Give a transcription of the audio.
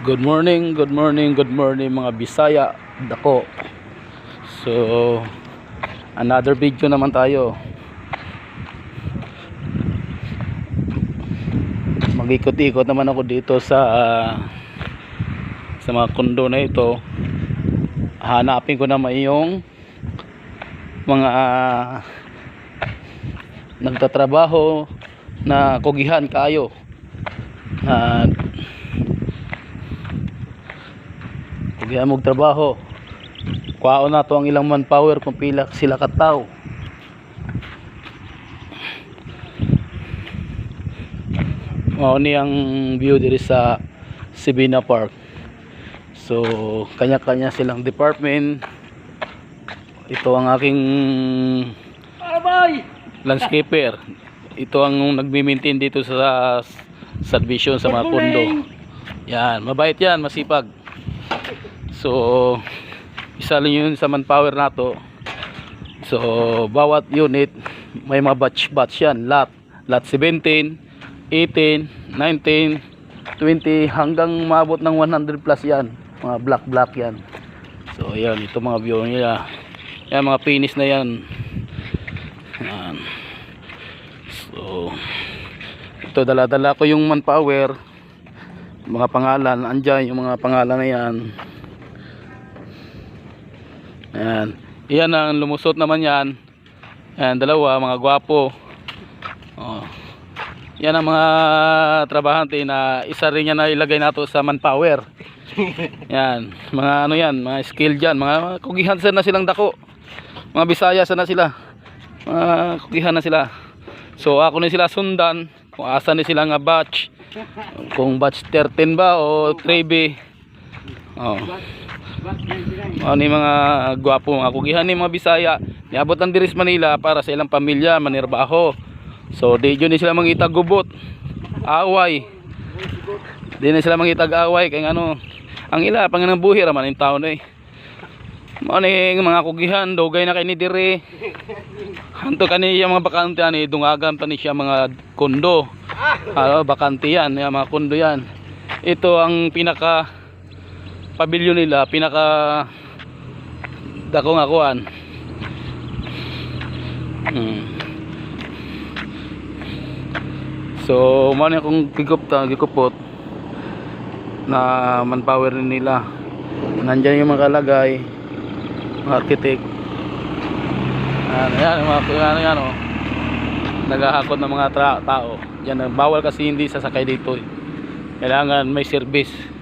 Good morning, good morning, good morning, mga Bisaya dako. So, another video naman tayo. Mag-ikot-ikot naman ako dito sa mga kondo na ito. Hanapin ko naman yung mga nagtatrabaho na kugihan kayo. Kugihan mong trabaho. Kuhaon na to ang ilang manpower kung pila sila kataw. Mao ni ang view diri sa Sibina Park. So, kanya-kanya silang department. Ito ang aking Abay! Landscaper. Ito ang nagmi-maintain dito sa subdivision, sa mga kondo. Yan, mabait yan, masipag. So, isa lang yun sa manpower nato. So, bawat unit may mga batch-batch yan. Lot, lot 17, 18, 19, 20 hanggang maabot ng 100 plus yan. Mga black black yan. So, ayan, ito mga view nila. Yan, mga finish na yan. Yan. So, ito, dala-dala ko yung manpower. Mga pangalan, andyan yung mga pangalan na yan. Ayan. Iyan ang lumusot naman yan. Ayan, dalawa, mga gwapo. Oh. Yan ang mga trabahante na isa rin yan na ilagay nato sa manpower. Yan, mga ano yan, mga skill dyan, mga kugihan sir na silang dako. Mga Bisaya sana sila. Mga kugihan na sila. So ako ni sila sundan kung asa ni sila nga batch. Kung batch 13 ba o 3B. Oh. Ano yung mga gwapo, mga kugihan ni mga Bisaya. Niabot ang diris Manila para sa ilang pamilya manirbaho. So di jud ni sila mangitag gubot. Away. Di na sila mangitag away kay ano ang ila panganang buhi ra man yung taon eh. Mao ni mga kugihan dugay na kay ni diri. Hanto kani yung mga bakante ani, dungagan pa ni siya mga kondo. Ah, bakante yan, yung mga kondo yan. Ito ang pinaka pavilion nila, pinaka dako nga kuan. So, mao ni akong gikupta, gikupot na manpower nila. Nandiyan yung mga kalagay, mga architect. Ayan, ayan, mga ano yan, oh. Naghahakot ng mga tao. Yan, bawal kasi hindi sasakay dito eh. Kailangan may service.